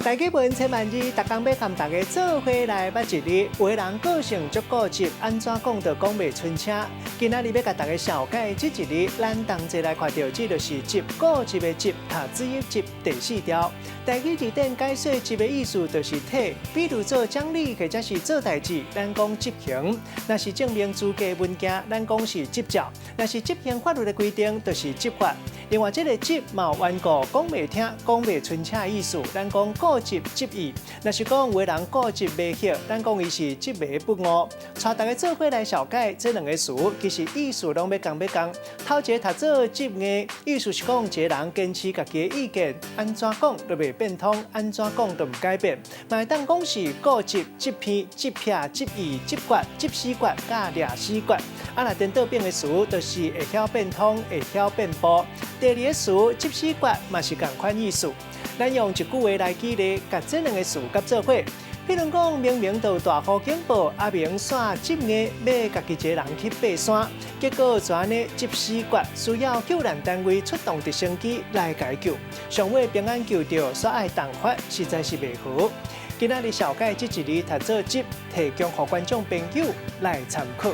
台語文千萬字，逐工欲共大家做伙來捌一字。有的人個性足固執，按怎講都講袂出聲。今仔日欲共大家紹介這一字，咱同齊來看著，這就是執，固執的執，讀水的執第四調。台語字典解說執的意思就是體，比如做獎勵或者是做代誌，咱講執行；若是證明資格文件，咱講是執照；若是執行法律的規定，就是執法。另外，這个執嘛有緣故，講袂聽、講袂清楚的意思，咱講固執執意。若是講有的人固執袂歇，咱講伊是執迷不悟。帶大家做伙來紹介這兩个詞，其實意思攏欲仝欲仝。頭一个讀做執硬，意思是講一个人堅持家己的意見，按怎講都袂變通，按怎講都毋改變。嘛會當講是固執、執偏、執癖、執意、執決、執死決、佮掠死決。啊，若顛倒變的詞，就是會曉變通、會曉變步。第二个詞執死決嘛是仝款意思。咱用一句話來舉例，共這兩个詞佮做伙。譬如講，明明就有大雨警報，阿明煞執硬欲家己一个人去爬山，結果就按呢執死決，需要救難單位出動直升機來共伊救。上尾平安救著，煞愛重罰，實在是袂好。今仔日紹介這一字讀做執，提供予觀眾朋友來參考。